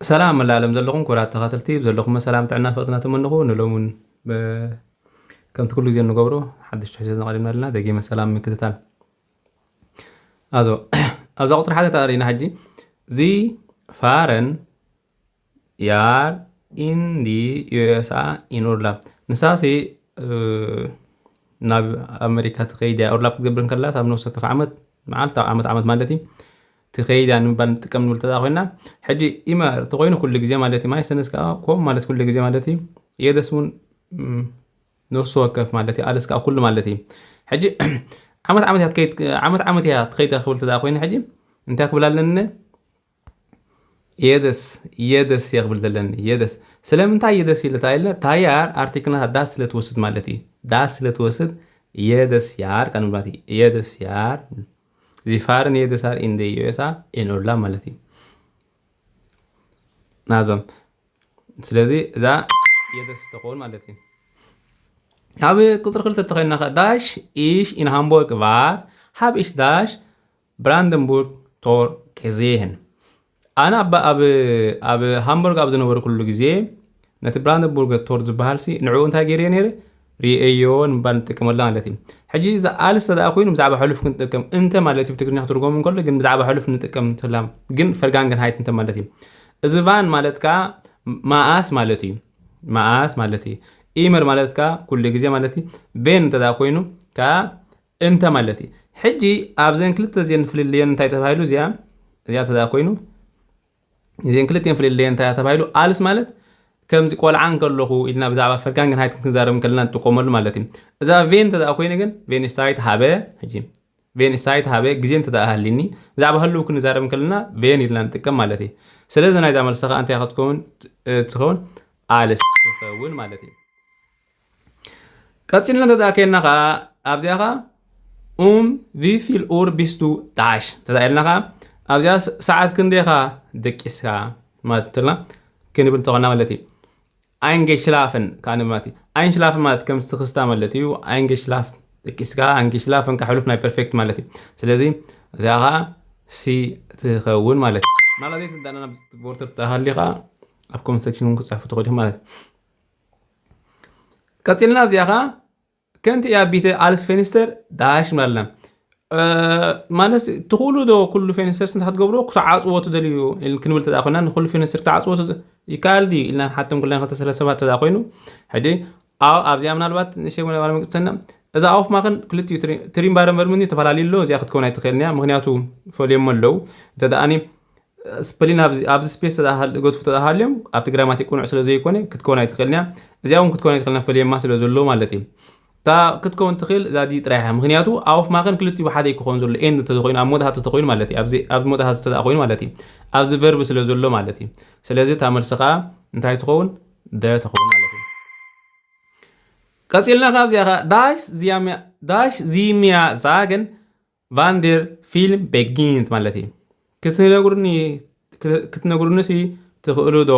ሰላም መላለም ዘለኹም ክቡራት ተኸታተልቲ፣ ዘለኹም ሰላም ጥዕና ፍቕሪ እናተመንኹ፣ ንሎምን ብ-፣ ከምቲ ኩሉ ግዜ እንገብሮ ሓድሽ ትሕዝቶ ቀሪብና ኣለና። ደጊመ ሰላም ምክትታል። ኣዞ፣ ኣብዛ ቁጽሪ ሓደ ተኣሪና ሕጂ፣ ዚ ፋረን ያር ኢን ዲ ዩ ኤስ ኣ ኢን ኡርላብ። ንሳሲ፣ እ፣ ናብ ኣመሪካ ትኸይድ እያ። ኡርላብ ክትገብር እንከላ፣ ሳብ ነፍሲ ወከፍ ዓመት፣ መዓልቲ፣ ኣብ ዓመት፣ ዓመት ማለት እዩ፣ ትኸይድ እያ ንምባል ንጥቀም ንብል ተዳ ኮይና። ሕጂ ኢመ ተኾይኑ ኩሉ ግዜ ማለት እዩ፣ ማይ ሰነስ ከዓ ኮም ማለት ኩሉ ግዜ ማለት እዩ፣ የደስ እውን፣ እም፣ ነፍሲ ወከፍ ማለት እዩ፣ ኣልስ ከዓ ኩሉ ማለት እዩ። ሕጂ ዓመት ዓመት እያ ትኸይድ፣ ዓመት ዓመት እያ ትኸይድ ክብል ተዳ ኮይና፣ ሕጂ እንታይ ክብል ኣለኒ? የደስ፣ የደስ እየ ክብል ዘለኒ፣ የደስ። ስለምንታይ የደስ ኢለ ተባሂለ? ታያር ኣርቲክልና ዳስ ስለ ትወስድ ማለት እዩ። ዳስ ስለ ትወስድ የደስ ያር ከንብል ማለት እዩ። የደስ ያር። ዚ ፋርን የደስ ያር ኢን ደ ዩ ኤስ ኣ ኢን ኡርላብ ማለት እዩ። ናዞም። ስለዚ እዛ የደስ ተኾን ማለት እዩ። ኣብ ቁጽሪ ክልተ ተኸይድና ከ፣ ዳሽ ኢሽ ኢን ሃምቦርግ ቫር፣ ሃብ ኢሽ ዳሽ ብራንደንቡርግ ቶር ገዜህን። ኣነ ኣብ፣ ኣብ፣ ኣብ ሃምቦርግ ኣብ ዝነበርኩሉ ግዜ፣ ነቲ ብራንደንቡርግ ቶር ዝበሃል ሲ፣ ንዕኡ እንታይ ገይረ ነይረ? ርእየዮ ንምባል ንጥቀመላ ማለት እዩ። ሕጂ እዛ ኣልስ ተደኣ ኮይኑ ብዛዕባ ሕሉፍ ክንጥቀም፣ እንተ ማለት እዩ ብትግርኛ ክትርጎም እንከሎ፣ ግን ብዛዕባ ሕሉፍ ንጥቀም እንተላ፣ ግን ፈርጋንገንሃይት እንተ ማለት እዩ። እዚ ቫን ማለት ከኣ መኣስ ማለት እዩ። መኣስ ማለት እዩ። ኢመር ማለት ከኣ ኩሉ ግዜ ማለት እዩ። ቬን እንተ ደኣ ኮይኑ ከኣ እንተ ማለት እዩ። ሕጂ ኣብዘን ክልተ እዚአን ፍልልየን እንታይ ተባሂሉ? እዚኣ፣ እዚኣ እንተ ደኣ ኮይኑ፣ እዚአን ክልቲአን ፍልልየን እንታይ ተባሂሉ? ኣልስ ማለት ከምዚ ቆልዓ እንከለኹ ኢልና ብዛዕባ ፈርጋንገንሃይት ክንዛረብ እንከለና እንጥቀመሉ ማለት እዩ። እዛ ቬን እንተ ደኣ ኮይኑ ግን፣ ቬን ኢሽ ዛይት ሃበ፣ ሕጂ ቬን ኢሽ ዛይት ሃበ፣ ግዜ እንተ ደኣ ሃሊኒ፣ ብዛዕባ ህልው ክንዛረብ እንከለና ቬን ኢልና ንጥቀም ማለት እዩ። ስለዚ ናይዛ መልሲ ኸኣ እንታይ ክትከውን፣ እ፣ ትኸውን? ኣልስ ትኸውን ማለት እዩ። ቀጺልና እንተ ደኣ ኬድና ኸኣ ኣብዚኣ ኸኣ ኡም ቪ ፊል ኡር ቢስቱ ዳሽ እንተ ደኣ ኢልና ኸኣ ኣብዚኣ ስ-፣ ሰዓት ክንደይ ኢኻ ደቂስካ ማለት እንተልና ክንብል እንተኾና ማለት እዩ። ኣይንጌሽላፍን ከኣ ንብል ማለት እዩ። ኣይንሽላፍን ማለት ከም ትኽስታ ማለት እዩ። ኣይንጌሽላፍ ደቂስካ፣ ኣይንጌሽላፍን ከኣ ሕሉፍ ናይ ፐርፌክት ማለት እዩ። ስለዚ እዚኣ ኸኣ ሲ ትኸውን ማለት እዩ። ማለት እዩ፣ ትዳና ናብ ቮርተር ተሃሊ ኸኣ ኣብ ኮመንት ሴክሽን እውን ክትጽሕፉ ትኽእሉ ኢኹም ማለት እዩ። ቀጺልና ኣብዚኣ ኸኣ ከንቲ እያ ቢተ ኣልስ ፌንስተር ዳሽ ንብል ኣለና። እ፣ ማለት ትኽእሉ ዶ ኩሉ ፌንስተርስ እንተ ክትገብርዎ ክትዓጽዎ ትደልዩ ኢል ክንብል ተደኣ ኮይና፣ ንኩሉ ፌንስተር ክትዓጽዎ ትደ-፣ ይከኣል ድዩ ኢልና ንሓቶም ኩልና ክልተ ሰለስተ ሰባት ተደኣ ኮይኑ፣ ሕጂ ኣብ-፣ ኣብዚኣ ምናልባት ንእሽተይ ምናልባት መግጽተና፣ እዛ ኣውፍ ማኽን ክልቲኡ ትሪ-፣ ትሪም ባረን ቨርምን እዩ ተፈላለዩ ኣሎ፣ እዚኣ ክትከውን ኣይትኽእልን እያ፣ ምኽንያቱ ፈልዮሞ ኣለዉ። እንተ ደኣኒ ስፕሊን ኣብዚ፣ ኣብዚ ስፔስ ተደኣ-፣ ገድፉ ተደኣ ሃልዮም፣ ኣብቲ ግራማቲክ ቅኑዕ ስለ ዘይኮነ ክትከውን ኣይትኽእልን እያ። እዚኣ እውን ክትከውን ኣይትኽእልን እያ፣ ፈልየማ ስለ ዘሎ ማለት እዩ። እታ ክትከውን ትኽእል እዛ ዲ ጥራይ እያ። ምኽንያቱ ኣውፍ ማኽን ክልቲኡ ብሓደ እዩ ክኸውን ዘሎ፣ ኤንድ እንተኾይኑ፣ ኣብ ሞት ሃተ ተኾይኑ ማለት እዩ። ኣብዚ፣ ኣብ ሞት ሃተ ተደኣ ኮይኑ ማለት እዩ። ኣብዚ ቨርብ ስለ ዘሎ ማለት እዩ። ስለዚ እታ መልሲ ኸኣ እንታይ ትኸውን? ደ ትኸውን ማለት እዩ። ቀጺልና ካብዚኣ ኸኣ ዳሽ ዚያምያ-፣ ዳሽ ዚምያ ዛገን ቫንደር ፊልም ቤጊንት ማለት እዩ። ክትነግሩኒ፣ ክት-፣ ክትነግሩኒ ሲ ትኽእሉ ዶ?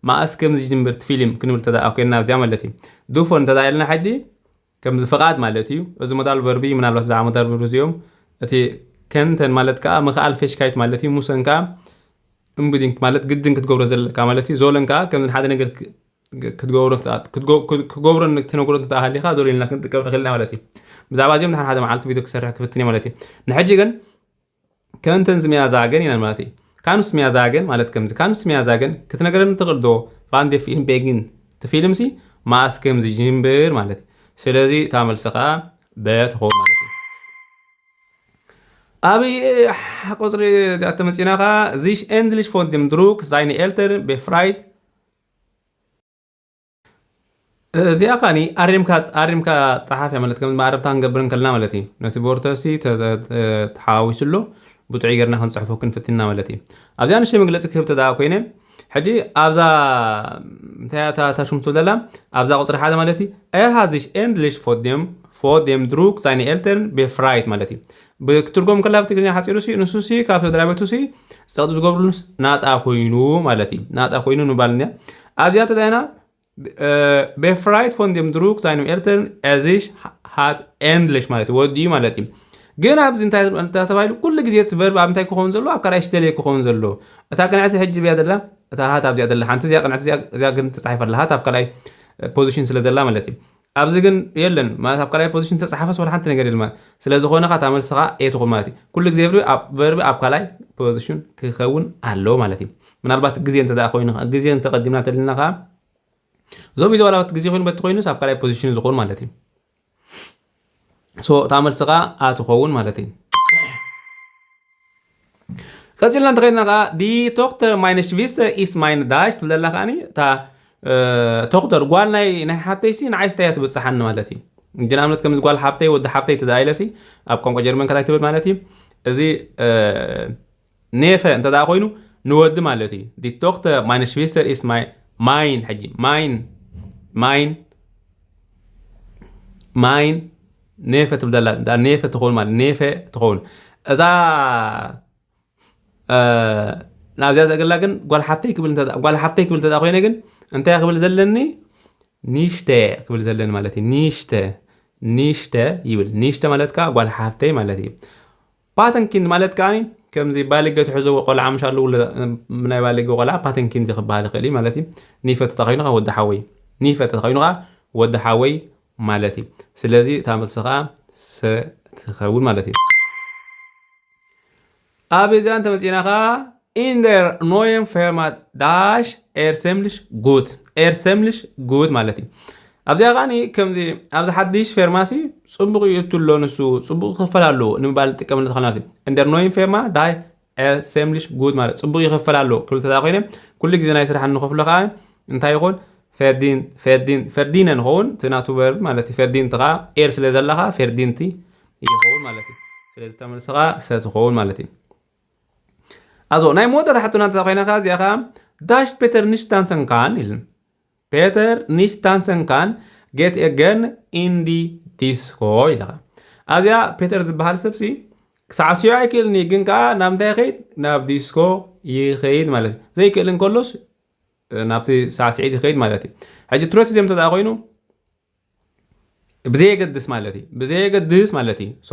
ማእስ ከም ዝጅምር እቲ ፊልም ክንብል ተደኣ ኮይንና ኣብዚኣ ማለት እዩ። ዱፎ እንተ ደኣ ኢልና ሕጂ ከም ፍቓድ ማለት እዩ። እዚ ሞዳል ቨርቢ ምናልባት ብዛዕባ ሞዳል ቨርቢ እዚኦም እቲ ከንተን ማለት ከኣ ምኽኣል ፌሽካይት ማለት እዩ። ሙሰን ከኣ እምብዲንግ ማለት ግድን ክትገብሮ ዘለካ ማለት እዩ። ዞለን ከኣ ከም ሓደ ነገር ክ-፣ ክትገብሮ እንተ-፣ ክትገ-፣ ክት-፣ ክገብሮ ን-፣ ትነግሮ እንተ ሃሊኻ ዞል ኢልና ክንጥቀም ንኽእል ኢና ማለት እዩ። ብዛዕባ እዚኦም ድሓን ሓደ መዓልቲ ቪድዮ ክሰርሕ ክፍትን እየ ማለት እዩ። ንሕጂ ግን ከንተን ዝመያ ዛገን ኢና ማለት እዩ። ካንስ መያ ዛገን ማለት ከምዚ፣ ካንስ መያ ዛገን ክትነግረኒ ትኽእል ዶ? ቫንደ ፊልም ቤጊን፣ እቲ ፊልም ሲ ማእስ ከም ዝጅምር ማለት እዩ። ስለዚ እታ መልሲ ኸኣ በ ትኸውን ማለት እዩ። ኣብ ቁጽሪ እዚኣ ተመጺና ኸኣ፣ ዚሽ ኤንድሊሽ ፎን ድም ድሩክ ዛይነ ኤልተር ቤፍራይት። እዚኣ ኸኣኒ ኣሪምካ፣ ኣሪምካ ጸሓፍ እያ ማለት ከም መኣረምታ ክንገብር እንከልና ማለት እዩ። ነቲ ቮርተሲ ተ-፣ ተ-፣ ተ-፣ ተሓዋዊሱ ኣሎ፣ ብጥዑይ ጌርና ክንጽሕፎ ክንፍትና ማለት እዩ። ኣብዚኣ ንእሽተይ መግለጺ ክህብ ተደኣ ኮይነ፣ ሕጂ ኣብዛ እንታይ እያ እታ፣ እታ ሽም ትብል ዘላ? ኣብዛ ቁጽሪ ሓደ ማለት እዩ። Er hat sich endlich vor dem, vor dem Druck seiner Eltern befreit ማለት እዩ። ብ-፣ ክትርጎም ከላ ብትግርኛ ሓጺሩ ሲ፣ ንሱ ሲ ካብ ስድራ ቤቱ ሲ ጸቕጢ ዝገብሩሉስ ናጻ ኮይኑ ማለት እዩ። ናጻ ኮይኑ ንባል እንዲያ። ኣብዚኣ ተዳይና፣ እ፣ befreit von dem Druck seiner Eltern er sich hat endlich ማለት እዩ። ወዲኡ ማለት እዩ። ግን ኣብዚ እንታይ፣ እንታይ ተባሂሉ? ኩሉ ግዜ እቲ ቨርብ ኣብ እንታይ ክኸውን ዘሎ? ኣብ ካልኣይ ስደልየ ክኸውን ዘሎ። እታ ቅንዕቲ ሕጂ ብያ ዘላ እታ ሃት ኣብዚኣ ዘላ ሓንቲ እዚኣ ቅንዕቲ እዚኣ ግን ተጻሒፋ ኣላ። ሃት ኣብ ካልኣይ ፖዚሽን ስለ ዘላ ማለት እዩ። ኣብዚ ግን የለን ማለት ኣብ ካልኣይ ፖዚሽን ተጻሓፈስ ወላ ሓንቲ ነገር የለን ማለት ስለ ዝኾነ ኸዓ እታ መልሲ ኸዓ ኤ ትኹን ማለት እዩ። ኩሉ ግዜ ቨርቢ ኣብ ካልኣይ ፖዚሽን ክኸውን ኣለዎ ማለት እዩ። ምናልባት ግዜ እንተ ኮይኑ ግዜ እንተቐዲምና ተልና ኸዓ ዞም ኢዘ ዋላ ግዜ ኮይኑ በቲ ኮይኑስ ኣብ ካልኣይ ፖዚሽን ዝኸውን ማለት እዩ። ሶ እታ መልሲ ኸዓ ኣ ትኸውን ማለት እዩ። ቀፂልና እንተኸይድና ኸዓ ዲ ቶክተር ማይነሽ ቪስተ ኢስ ማይን ዳሽ ትብል ዘላ ከዓኒ እታ ቶክተር ጓል ናይ ናይ ሓብተይሲ ንዓይስታ እያ ትብፅሓኒ ማለት እዩ። እንጂ ንኣብነት ከምዚ ጓል ሓብተይ ወዲ ሓብተይ ትደኣ ኢለሲ ኣብ ቋንቋ ጀርመን ከታይ ትብል ማለት እዩ። እዚ ኔፈ እንተ ደኣ ኮይኑ ንወዲ ማለት እዩ። ዲ ቶክተር ማይነሽ ቪስተር ኢስ ማይን ሕጂ ማይን ማይን ማይን ኔፈ ትብል ዘላ ኔፈ ትኸውን ማለት ኔፈ ትኸውን እዛ ናብዚኣ ዘእግላ ግን ጓል ሓፍተይ ክብል ጓል ሓፍተይ ክብል ተዳ ኮይነ ግን እንታይ ክብል ዘለኒ ኒሽተ ክብል ዘለኒ ማለት እዩ። ኒሽተ ኒሽተ ይብል። ኒሽተ ማለት ከዓ ጓል ሓፍተይ ማለት እዩ። ፓተንኪንድ ማለት ከዓ ከምዚ ባልገ ትሕዘዎ ቆልዓ ምሻሉ ናይ ባልገ ቆልዓ ፓተንኪንድ ክበሃል ይኽእል እዩ ማለት እዩ። ኒፈ ተተኸይኑ ከዓ ወዲ ሓወይ ኒፈ ተተኸይኑ ከዓ ወዲ ሓወይ ማለት እዩ። ስለዚ እታ መልሲ ከዓ ሰ ትኸውን ማለት እዩ። ኣብ እዚኣ እንተመፂእና ከዓ ኢንደር ኖየም ፌርማ ዳሽ ኤር ሴምልሽ ጉት ኤር ሴምልሽ ጉት ማለት እዩ። ኣብዚኣ ከዓ ከምዚ ኣብዚ ሓድሽ ፌርማሲ ፅቡቅ እዩ እትሎ ንሱ ፅቡቅ ክፈል ኣለዎ ንምባል ንጥቀመሉ ተኸልና ማለት እዩ። ኢንደር ኖየም ፌርማ ዳሽ ኤር ሴምልሽ ጉት ማለት ፅቡቅ ይኽፈል ኣለዎ ክብል ተዳ ኮይነ ኩሉ ግዜ ናይ ስራሕ እንኸፍሎ ከዓ እንታይ ይኾን ፈርዲን ፈርዲን ፈርዲነ ንኸውን እቲ ናቱ ቨርብ ማለት እዩ። ፈርዲንቲ ከዓ ኤር ስለ ዘለካ ፈርዲንቲ ይኸውን ማለት እዩ። ስለዚ ተመልሲ ከዓ ሰ ትኸውን ማለት እዩ። ኣዞ ናይ መወዳእታ ሕቶና እንተ ኮይና ከዓ እዚኣ ከዓ ዳሽ ፔተር ንሽታንሰን ካን ኢልን ፔተር ንሽታንሰን ካን ጌት ኤገን ኢንዲ ዲስኮ ኢለካ ኣብዚኣ ፔተር ዝበሃል ሰብሲ ክሳዕስዮ ኣይክእልን እዩ ግን ከዓ ናብ እንታይ ይኸይድ ናብ ዲስኮ ይኸይድ ማለት እዩ። ዘይክእል እንከሎስ ናብቲ ሳዕስዒት ይኸይድ ማለት እዩ። ሕጂ ትሮቲዝም እንተ ኮይኑ ብዘየገድስ ማለት እዩ። ብዘየገድስ ማለት እዩ። ሶ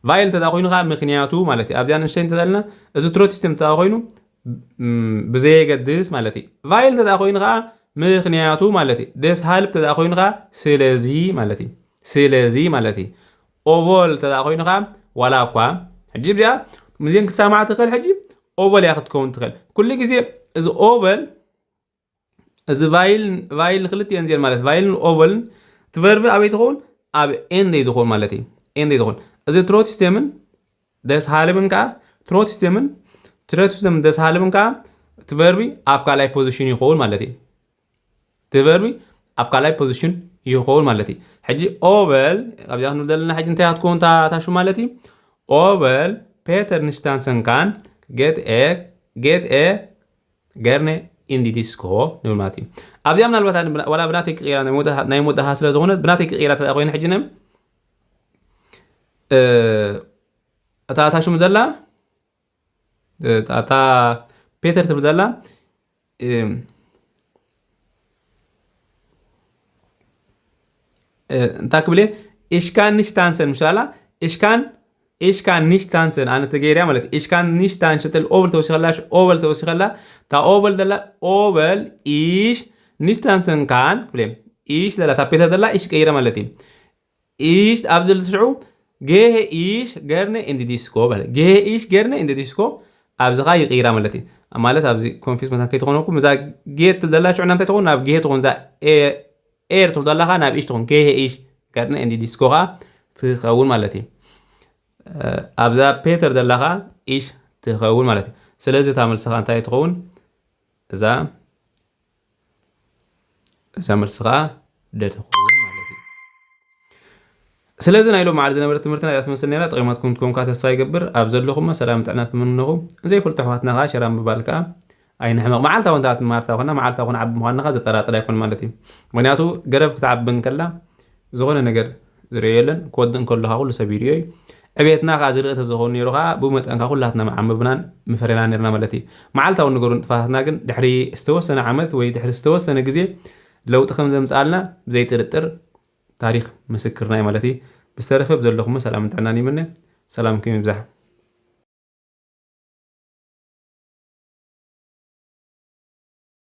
ቫይል እንተ ኮይኑ ከዓ ምክንያቱ ማለት እዩ። ኣብዚኣ ንእሽተይ እንተ ዘለና እዚ ትሮቲዝም እንተ ኮይኑ ብዘየገድስ ማለት እዩ። ቫይል እንተ ኮይኑ ከዓ ምክንያቱ ማለት እዩ። ደስ ሃልብ እንተ ኮይኑ ከዓ ስለዚ ማለት እዩ። ስለዚ ማለት እዩ። ኦቮል እንተ ኮይኑ ከዓ ዋላ እኳ ሕጂ እዚኣ ምዚን ክሰማዕ ትኽእል ሕጂ ኦቨል እያ ክትከውን ትኽእል ኩሉ ግዜ እዚ ኦቨል እዚ ቫይል ቫይል ክልቲኤን እዚኤን ማለት ቫይልን ኦቨልን ትቨርቢ ኣበይ ትኸውን ኣብ ኤንደይ ትኸውን ማለት እዩ። ኤንደይ ትኸውን እዚ ትሮቲስቴምን ደስሃልብን ከዓ ትሮቲስቴምን ትሮቲስቴምን ደስሃልብን ከዓ ትቨርቢ ኣብ ካልኣይ ፖዚሽን ይኸውን ማለት እዩ። ትቨርቢ ኣብ ካልኣይ ፖዚሽን ይኸውን ማለት እዩ። ሕጂ ኦቨል ኣብዚኣ ክንብል ዘለና ሕጂ እንታይ ክትከውን ታሹ ማለት እዩ። ኦቨል ፔተር ንሽታንሰን ካን ጌት ኤ ጌት ኤ ገርነ ኢንዲ ዲስኮ ንብል ማለት እዩ። ኣብዚኣ ምናልባት ዋላ ብናተይ ክቕይራ ናይ መወዳእታ ስለ ዝኾነ ብናተይ ክቕይራ ተዳ ኮይነ ሕጂ ነ እታ እታ ሽሙ ዘላ እታ ፔተር ትብል ዘላ እንታይ ክብል እየ እሽካን ንሽታንሰን ምሻላ እሽካን Ich kann nicht tanzen ኣነ ተገይርያ ማለት ich kann nicht tanzen ትል ኦቨል ተወሲኸላ ሽ ኦቨል ተወሲኸላ እታ ኦቨል ደላ ኦቨል ich nicht tanzen kann ክብል እየ ich ደላ እታ ፔተር ደላ ich ቀይረ ማለት እዩ። Ich ኣብዚ ዝስዑ gehe ich gerne in die Disco በለ gehe ich gerne in die Disco ኣብዚ ኸዓ ይቕይራ ማለት እዩ። ማለት ኣብዚ ኮንፊዝ መታን ከይትኾነኩም እዛ ጌት ትብል ደላ ሽዑ ናምታይ ትኾን ናብ ጌ ትኾን እዛ ኤር ትብል ደላ ኸዓ ናብ ich ትኾን gehe ich gerne in die Disco ኸዓ ትኸውን ማለት እዩ። ኣብዛ ፔተር ደላ ኸዓ ich ትኸውን ማለት እዩ። ስለዚ እታ መልሲ ኸዓ እንታይ ትኸውን? እዛ እዛ መልሲ ኸዓ ደ ትኸውን ማለት እዩ። ስለዚ ናይ ሎም መዓልቲ ዝነበረ ትምህርትና እዚኣ ትመስል ነራ። ጠቂማትኩም ትኮንካ ተስፋ ይገብር። ኣብ ዘለኹሞ ሰላም ጥዕና ትምንኹ። ዘይፈልጡ ኣሕዋትና ኸዓ ሸራ ምባል ከዓ ኣይንሕመቕ። መዓልታዊ እንተ ትማርታ ኮና መዓልታዊ ኮነ ዓቢ ምዃንና ኸዓ ዘጠራጥር ኣይኮን ማለት እዩ። ምክንያቱ ገረብ ክትዓቢ እንከላ ዝኾነ ነገር ዝርእዮ የለን። ክወድእ እንከሎ ኸዓ ኩሉ ሰብ ይርእዮ እዩ። ዕቤትና ኸዓ ዝርኢ ተዝኸውን ነይሩ ኸዓ ብመጠን ኸዓ ኩላትና ምዓምብናን ምፈረና ነርና ማለት እዩ። መዓልታዊ ንገሩ ንጥፋታትና ግን ድሕሪ ዝተወሰነ ዓመት ወይ ድሕሪ ዝተወሰነ ግዜ ለውጢ ከም ዘምፅኣልና ብዘይጥርጥር ታሪክ ምስክርና እዩ ማለት እዩ። ብዝተረፈ ብዘለኹም ሰላምን ጥዕናን ይምነ። ሰላምኩም ይብዛሕ።